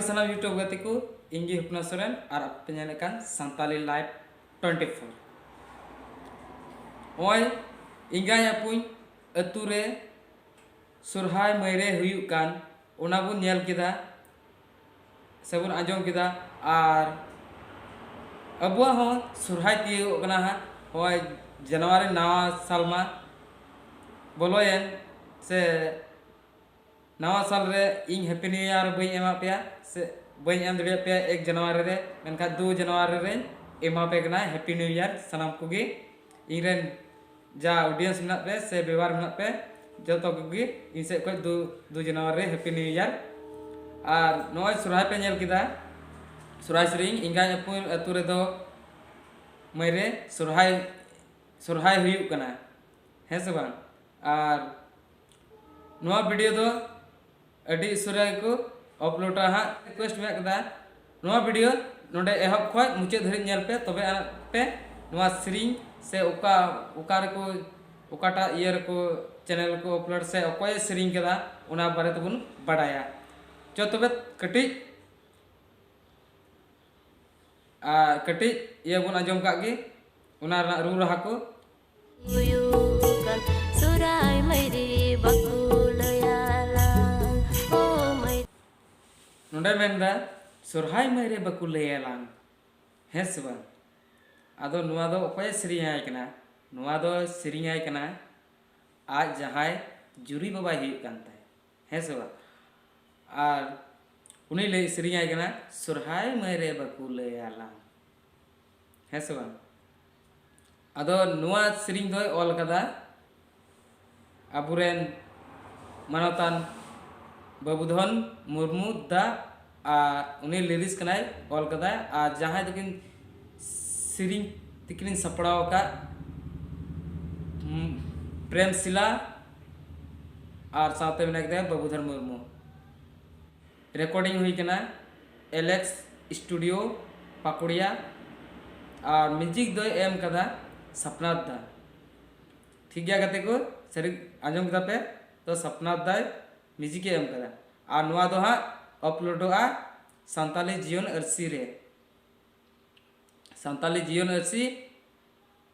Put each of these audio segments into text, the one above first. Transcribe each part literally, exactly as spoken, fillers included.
ᱥᱟᱱᱟᱢ YouTube ᱜᱟᱛᱮ ᱠᱚ, ᱤᱧ ᱜᱮ ᱦᱩᱯᱱᱟ ᱥᱚᱨᱮᱱ ᱟᱨ ᱟᱯᱮ ᱯᱮ ᱧᱮᱞᱮᱫ ᱠᱟᱱ ᱥᱟᱱᱛᱟᱞᱤ ᱞᱟᱭᱤᱵᱷ ᱴᱩᱭᱮᱱᱴᱤ ᱯᱷᱳᱨ᱾ ᱱᱚᱜᱼᱚᱭ ᱮᱸᱜᱟᱭ ᱟᱹᱯᱩᱧ ᱟᱹᱛᱩ ᱨᱮ ᱥᱚᱨᱦᱟᱭ ᱢᱟᱹᱭᱨᱮ ᱦᱩᱭᱩᱜ ᱠᱟᱱ, ᱚᱱᱟ ᱵᱚᱱ ᱧᱮᱞ ᱠᱮᱫᱟ ᱥᱮᱵᱚᱱ ᱟᱸᱡᱚᱢ ᱠᱮᱫᱟ᱾ ᱟᱨ ᱟᱵᱚᱣᱟᱜ ᱦᱚᱸ ᱥᱚᱨᱦᱟᱭ ᱛᱤᱭᱳᱜᱚᱜ ᱠᱟᱱᱟ ᱦᱟᱸᱜ᱾ ᱱᱚᱜᱼᱚᱭ ᱡᱟᱱᱩᱣᱟᱨᱤ ᱱᱟᱣᱟ ᱥᱟᱞᱢᱟ ᱵᱚᱞᱚᱭᱮᱱ, ᱥᱮ ᱱᱟᱣᱟ ᱥᱟᱞ ᱨᱮ ᱤᱧ ᱦᱮᱯᱤ ᱱᱤᱭᱩ ᱤᱭᱟᱨ ᱵᱟᱹᱧ ᱮᱢᱟᱜ ᱯᱮᱭᱟ, ᱥᱮ ᱵᱟᱹᱧ ᱮᱢ ᱫᱟᱲᱮᱭᱟᱜ ᱯᱮᱭᱟ ᱮᱠ ᱡᱟᱱᱩᱣᱟᱨᱤ ᱨᱮ, ᱢᱮᱱᱠᱷᱟᱱ ᱫᱩ ᱡᱟᱱᱩᱣᱟᱨᱤ ᱨᱮᱧ ᱮᱢᱟ ᱯᱮ ᱠᱟᱱᱟ ᱦᱮᱯᱤ ᱱᱤᱭᱩ ᱤᱭᱟᱨ ᱥᱟᱱᱟᱢ ᱠᱚᱜᱮ᱾ ᱤᱧ ᱨᱮᱱ ᱡᱟ ᱚᱰᱤᱭᱮᱱᱥ ᱢᱮᱱᱟᱜ ᱯᱮ ᱥᱮ ᱵᱮᱣᱦᱟᱨ ᱢᱮᱱᱟᱜ ᱯᱮ, ᱡᱚᱛᱚ ᱠᱚᱜᱮ ᱤᱧ ᱥᱮᱫ ᱠᱷᱚᱱ ᱫᱩ ᱫᱩ ᱡᱟᱱᱩᱣᱟᱨᱤ ᱨᱮ ᱦᱮᱯᱤ ᱱᱤᱭᱩ ᱤᱭᱟᱨ᱾ ᱟᱨ ᱱᱚᱜᱼᱚᱭ ᱥᱚᱨᱦᱟᱭ ᱯᱮ ᱧᱮᱞ ᱠᱮᱫᱟ, ᱥᱚᱨᱦᱟᱭ ᱥᱮᱨᱮᱧ ᱮᱸᱜᱟᱭ ᱟᱹᱯᱩ ᱟᱹᱛᱩ ᱨᱮᱫᱚ ᱢᱟᱹᱭᱨᱮ ᱥᱚᱨᱦᱟᱭ ᱥᱚᱨᱦᱟᱭ ᱦᱩᱭᱩᱜ ᱠᱟᱱᱟ, ᱦᱮᱸ ᱥᱮ ᱵᱟᱝ? ᱟᱨ ᱱᱚᱣᱟ ᱵᱷᱤᱰᱤᱭᱳ ᱫᱚ ᱟᱹᱰᱤ ᱩᱥᱟᱹᱨᱟ ᱜᱮᱠᱚ ᱟᱯᱞᱳᱰᱟ ᱦᱟᱸᱜ᱾ ᱨᱤᱠᱩᱭᱮᱥᱴ ᱢᱮᱱᱟᱜ ᱠᱟᱫᱟ, ᱱᱚᱣᱟ ᱵᱷᱤᱰᱤᱭᱳ ᱱᱚᱰᱮ ᱮᱦᱚᱵ ᱠᱷᱚᱱ ᱢᱩᱪᱟᱹᱫ ᱫᱷᱟᱹᱨᱤᱡ ᱧᱮᱞ ᱯᱮ, ᱛᱚᱵᱮ ᱟᱱᱟᱜ ᱯᱮ ᱱᱚᱣᱟ ᱥᱮᱨᱮᱧ ᱥᱮ ᱚᱠᱟ ᱚᱠᱟ ᱨᱮᱠᱚ ᱚᱠᱟᱴᱟᱜ ᱤᱭᱟᱹ ᱨᱮᱠᱚ ᱪᱮᱱᱮᱞ ᱨᱮᱠᱚ ᱟᱯᱞᱳᱰ ᱥᱮ ᱚᱠᱚᱭᱮ ᱥᱮᱨᱮᱧ ᱠᱟᱫᱟ, ᱚᱱᱟ ᱵᱟᱨᱮ ᱛᱮᱵᱚᱱ ᱵᱟᱰᱟᱭᱟ᱾ ᱪᱚ ᱛᱚᱵᱮ ᱠᱟᱹᱴᱤᱡ ᱟᱨ ᱠᱟᱹᱴᱤᱡ ᱤᱭᱟᱹ ᱵᱚᱱ ᱟᱸᱡᱚᱢ ᱠᱟᱜ ᱜᱮ, ᱚᱱᱟ ᱨᱮᱱᱟᱜ ᱨᱩ ᱨᱟᱦᱟ ᱠᱚ᱾ ᱦᱩᱭᱩᱜ ᱠᱟᱱ ᱥᱚᱨᱦᱟᱭ ᱢᱟᱹᱭᱨᱮ ᱵᱟᱠᱚ ᱞᱟᱹᱭᱟᱞᱟᱝ, ᱳ ᱢᱟᱹᱭ᱾ ᱱᱚᱰᱮ ᱢᱮᱱᱫᱟ, ᱥᱚᱨᱦᱟᱭ ᱢᱟᱹᱭᱨᱮ ᱵᱟᱠᱚ ᱞᱟᱹᱭᱟᱞᱟᱝ, ᱦᱮᱸ ᱥᱮ ᱵᱟᱝ? ᱟᱫᱚ ᱱᱚᱣᱟ ᱫᱚ ᱚᱠᱚᱭᱮ ᱥᱮᱨᱮᱧ ᱟᱭ ᱠᱟᱱᱟ? ᱱᱚᱣᱟ ᱫᱚ ᱥᱮᱨᱮᱧ ᱟᱭ ᱠᱟᱱᱟ ᱟᱡ ᱡᱟᱦᱟᱸᱭ ᱡᱩᱨᱤ ᱵᱟᱵᱟᱭ ᱦᱩᱭᱩᱜ ᱠᱟᱱ ᱛᱟᱭ, ᱦᱮᱸ ᱥᱮ ᱵᱟᱝ? ᱟᱨ ᱩᱱᱤ ᱞᱟᱹᱭ ᱥᱮᱨᱮᱧ ᱟᱭ ᱠᱟᱱᱟ, ᱥᱚᱨᱦᱟᱭ ᱢᱟᱹᱭᱨᱮ ᱵᱟᱠᱚ ᱞᱟᱹᱭᱟᱞᱟᱝ, ᱦᱮᱸ ᱥᱮ ᱵᱟᱝ? ᱟᱫᱚ ᱱᱚᱣᱟ ᱥᱮᱨᱮᱧ ᱫᱚᱭ ᱚᱞ ᱠᱟᱫᱟ ᱟᱵᱚᱨᱮᱱ ᱢᱟᱱᱚᱛᱟᱱ ᱵᱟᱹᱵᱩᱫᱷᱚᱱ ᱢᱩᱨᱢᱩ ᱫᱟ, ᱟᱨ ᱩᱱᱤ ᱞᱤᱨᱤᱠᱥ ᱠᱟᱱᱟᱭ, ᱚᱞ ᱠᱟᱫᱟᱭ᱾ ᱟᱨ ᱡᱟᱦᱟᱸᱭ ᱫᱚᱠᱤᱱ ᱥᱮᱨᱮᱧ ᱛᱤᱠᱤᱱ ᱥᱟᱯᱲᱟᱣ ᱟᱠᱟᱫ, ᱩᱢ, ᱯᱨᱮᱢ ᱥᱤᱞᱟ ᱟᱨ ᱥᱟᱶᱛᱮ ᱢᱮᱱᱟᱭ ᱠᱮᱫᱮᱭᱟ ᱵᱟᱹᱵᱩᱫᱷᱚᱱ ᱢᱩᱨᱢᱩ᱾ ᱨᱮᱠᱚᱨᱰᱤᱝ ᱦᱩᱭ ᱠᱟᱱᱟ ᱮᱞᱮᱠᱥ ᱥᱴᱩᱰᱤᱭᱳ ᱯᱟᱠᱩᱲᱤᱭᱟ, ᱟᱨ ᱢᱤᱣᱡᱤᱠ ᱫᱚᱭ ᱮᱢ ᱠᱟᱫᱟ ᱥᱟᱯᱱᱟᱛᱷ ᱫᱟ᱾ ᱴᱷᱤᱠ ᱜᱮᱭᱟ ᱜᱟᱛᱮ ᱠᱚ, ᱥᱟᱹᱨᱤ ᱟᱸᱡᱚᱢ ᱠᱮᱫᱟ ᱯᱮ? ᱛᱚ ᱥᱟᱯᱱᱟᱛᱷ ᱫᱟᱭ ᱢᱤᱣᱡᱤᱠ ᱮ ᱮᱢ ᱠᱟᱫᱟ᱾ ᱟᱨ ᱱᱚᱣᱟ ᱫᱚ ᱦᱟᱸᱜ ᱟᱯᱞᱳᱰᱚᱜᱼᱟ ᱥᱟᱱᱛᱟᱞᱤ ᱡᱤᱭᱚᱱ ᱟᱹᱨᱥᱤ ᱨᱮ᱾ ᱥᱟᱱᱛᱟᱞᱤ ᱡᱤᱭᱚᱱ ᱟᱹᱨᱥᱤ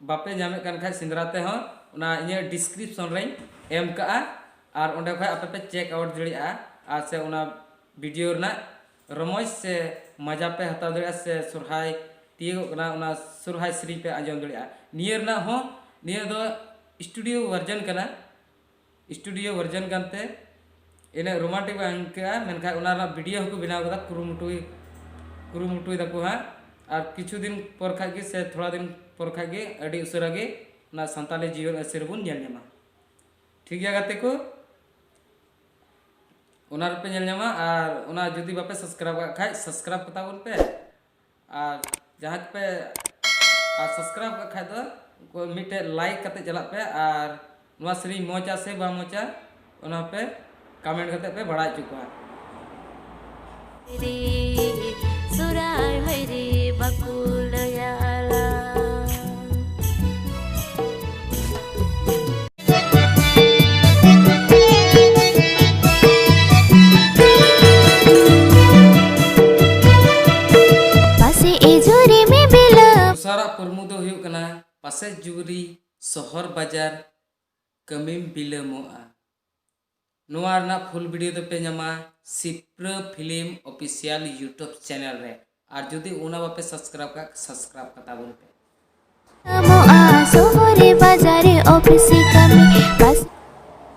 ᱵᱟᱯᱮ ᱧᱟᱢᱮᱫ ᱠᱟᱱ ᱠᱷᱟᱡ ᱥᱮᱸᱫᱽᱨᱟ ᱛᱮᱦᱚᱸ ᱚᱱᱟ ᱤᱧᱟᱹᱜ description ᱨᱮᱧ ᱮᱢ ᱠᱟᱜᱼᱟ, ᱟᱨ ᱚᱸᱰᱮ ᱠᱷᱚᱡ ᱟᱯᱮ ᱯᱮ check out ᱫᱟᱲᱮᱭᱟᱜᱼᱟ, ᱟᱨ ᱥᱮ ᱚᱱᱟ video ᱨᱮᱱᱟᱜ ᱨᱚᱢᱚᱡᱽ ᱥᱮ ᱢᱟᱡᱟ ᱯᱮ ᱦᱟᱛᱟᱣ ᱫᱟᱲᱮᱭᱟᱜᱼᱟ, ᱥᱮ ᱥᱚᱨᱦᱟᱭ ᱛᱤᱭᱳᱜᱚᱜ ᱠᱟᱱᱟ, ᱚᱱᱟ ᱥᱚᱨᱦᱟᱭ ᱥᱮᱨᱮᱧ ᱯᱮ ᱟᱸᱡᱚᱢ ᱫᱟᱲᱮᱭᱟᱜᱼᱟ᱾ ᱱᱤᱭᱟᱹ ᱨᱮᱱᱟᱜ ᱦᱚᱸ, ᱱᱤᱭᱟᱹ ᱫᱚ studio version ᱠᱟᱱᱟ, studio version ᱠᱟᱱᱛᱮ ᱤᱱᱟᱹᱜ romantic ᱵᱟᱝ ᱟᱹᱭᱠᱟᱹᱜᱼᱟ, ᱢᱮᱱᱠᱷᱟᱱ ᱚᱱᱟ ᱨᱮᱱᱟᱜ video ᱦᱚᱸᱠᱚ ᱵᱮᱱᱟᱣ ᱠᱟᱫᱟ, ᱠᱩᱨᱩᱢᱩᱴᱩᱭ ᱠᱩᱨᱩᱢᱩᱴᱩᱭ ᱫᱟᱠᱚ ᱦᱟᱸᱜ᱾ ᱟᱨ ᱠᱤᱪᱷᱩ ᱫᱤᱱ ᱯᱚᱨ ᱠᱷᱟᱡ ᱜᱮ ᱥᱮ ᱛᱷᱚᱲᱟ ᱫᱤᱱ ᱯᱚᱨ ᱠᱷᱟᱡ ᱜᱮ ᱟᱹᱰᱤ ᱩᱥᱟᱹᱨᱟ ᱜᱮ ᱚᱱᱟ ᱥᱟᱱᱛᱟᱞᱤ ᱡᱤᱭᱚᱱ ᱟᱹᱨᱥᱤ ᱨᱮᱵᱚᱱ ᱧᱮᱞ ᱧᱟᱢᱟ᱾ ᱴᱷᱤᱠ ᱜᱮᱭᱟ ᱜᱟᱛᱮ ᱠᱚ, ᱚᱱᱟ ᱨᱮᱯᱮ ᱧᱮᱞ ᱧᱟᱢᱟ᱾ ᱟᱨ ᱚᱱᱟ ᱡᱩᱫᱤ ᱵᱟᱯᱮ subscribe ᱠᱟᱜ ᱠᱷᱟᱡ subscribe ᱠᱟᱛᱟ ᱵᱚᱱ ᱯᱮ, ᱟᱨ ᱡᱟᱦᱟᱸᱭ ᱯᱮ ᱟᱨ subscribe ᱠᱟᱜ ᱠᱷᱟᱡ ᱫᱚ ᱢᱤᱫᱴᱮᱡ like ᱠᱟᱛᱮ ᱪᱟᱞᱟᱜ ᱯᱮ, ᱟᱨ ᱱᱚᱣᱟ ᱥᱮᱨᱮᱧ ᱢᱚᱡᱟ ᱥᱮ ᱵᱟᱝ ᱢᱚᱡᱟ ᱚᱱᱟ ᱯᱮ comment ᱠᱟᱛᱮ ᱯᱮ ᱵᱟᱲᱟᱭ ᱦᱚᱪᱚ ᱠᱚᱣᱟ᱾ ᱥᱚᱨᱦᱟᱭ ᱢᱟᱹᱭᱨᱤ ᱵᱟᱠᱚ ᱞᱟᱹᱭᱟ ᱟᱞᱟᱝ᱾ ᱯᱟᱥᱮ ᱮ ᱡᱩᱨᱤ ᱢᱮ ᱵᱤᱞᱟᱹᱢ᱾ ᱫᱚᱥᱟᱨᱟᱜ ᱯᱩᱨᱢᱩ ᱫᱚ ᱦᱩᱭᱩᱜ ᱠᱟᱱᱟ ᱯᱟᱥᱮ ᱡᱩᱨᱤ ᱥᱚᱦᱚᱨ ᱵᱟᱡᱟᱨ ᱠᱟᱹᱢᱤᱢ ᱵᱤᱞᱟᱹᱢᱚᱜᱼᱟ᱾ ᱱᱚᱣᱟ ᱨᱮᱱᱟᱜ full video ᱫᱚᱯᱮ ᱧᱟᱢᱟ ᱥᱤᱯᱨᱟᱹ Film Official YouTube channel ᱨᱮ, ᱟᱨ ᱡᱩᱫᱤ ᱚᱱᱟ ᱵᱟᱯᱮ subscribe ᱠᱟᱜ, subscribe ᱠᱟᱛᱟ ᱵᱚᱱ ᱯᱮ᱾ ᱧᱟᱢᱚᱜᱼᱟ ᱥᱚᱦᱚᱨᱮ ᱵᱟᱡᱟᱨᱮ ᱚᱯᱷᱤᱥᱮ ᱠᱟᱹᱢᱤ ᱵᱟᱥ᱾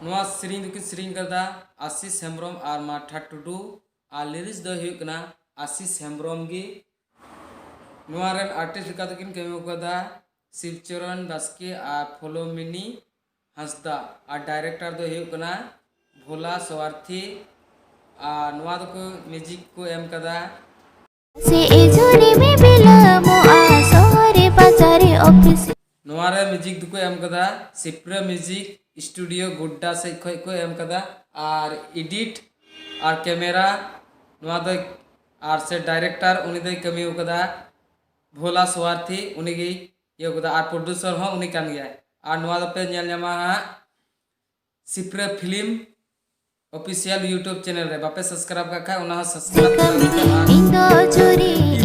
ᱱᱚᱣᱟ ᱥᱮᱨᱮᱧ ᱫᱚᱠᱤᱱ ᱥᱮᱨᱮᱧ ᱠᱟᱫᱟ ᱟᱥᱤᱥ ᱦᱮᱢᱵᱨᱚᱢ ᱟᱨ ᱢᱟᱨᱛᱷᱟ ᱴᱩᱰᱩ, ᱟᱨ lyrics ᱫᱚ ᱦᱩᱭᱩᱜ ᱠᱟᱱᱟ ᱟᱥᱤᱥ ᱦᱮᱢᱵᱨᱚᱢ ᱜᱮ᱾ ᱱᱚᱣᱟ ᱨᱮᱱ artist ᱞᱮᱠᱟ ᱛᱮᱠᱤᱱ ᱠᱟᱹᱢᱤ ᱠᱟᱫᱟ ᱥᱤᱵᱪᱚᱨᱚᱱ ᱵᱟᱥᱠᱮ ᱟᱨ ᱯᱷᱚᱞᱚᱢᱤᱱᱤ ᱦᱟᱸᱥᱫᱟ, ᱟᱨ director ᱫᱚ ᱦᱩᱭᱩᱜ ᱠᱟᱱᱟ ᱵᱷᱳᱞᱟ ᱥᱣᱟᱨᱛᱷᱤ, ᱟᱨ ᱱᱚᱣᱟ ᱫᱚᱠᱚ music ᱠᱚ ᱮᱢ ᱠᱟᱫᱟ᱾ ᱥᱮ ᱮ ᱡᱩᱨᱤ ᱢᱮ ᱵᱤᱞᱟᱹᱢᱚᱜᱼᱟ ᱥᱚᱦᱚᱨᱮ ᱵᱟᱡᱟᱨᱮ ᱚᱯᱷᱤᱥ᱾ ᱱᱚᱣᱟ ᱨᱮ music ᱫᱚᱠᱚ ᱮᱢ ᱠᱟᱫᱟ ᱥᱤᱯᱨᱟᱹ Music Studio ᱜᱳᱰᱰᱟ ᱥᱮᱫ ᱠᱷᱚᱡ ᱠᱚ ᱮᱢ ᱠᱟᱫᱟ, ᱟᱨ edit ᱟᱨ camera ᱱᱚᱣᱟ ᱫᱚ, ᱟᱨ ᱥᱮ director ᱩᱱᱤ ᱫᱚᱭ ᱠᱟᱹᱢᱤ ᱠᱟᱫᱟ ᱵᱷᱳᱞᱟ ᱥᱣᱟᱨᱛᱷᱤ, ᱩᱱᱤ ᱜᱮᱭ ᱤᱭᱟᱹ ᱠᱟᱫᱟ, ᱟᱨ producer ᱦᱚᱸ ᱩᱱᱤ ᱠᱟᱱ ᱜᱮᱭᱟᱭ᱾ ᱟᱨ ᱱᱚᱣᱟ ᱫᱚᱯᱮ ᱧᱮᱞ ᱧᱟᱢᱟ ᱦᱟᱸᱜ ᱥᱤᱯᱨᱟᱹ Film Official YouTube channel ᱨᱮ ᱵᱟᱯᱮ subscribe ᱠᱟᱜ ᱠᱷᱟᱡ ᱚᱱᱟ ᱦᱚᱸ subscribe ᱠᱟᱜ ᱯᱮ᱾ ᱤᱧ ᱫᱚ ᱪᱩᱨᱤ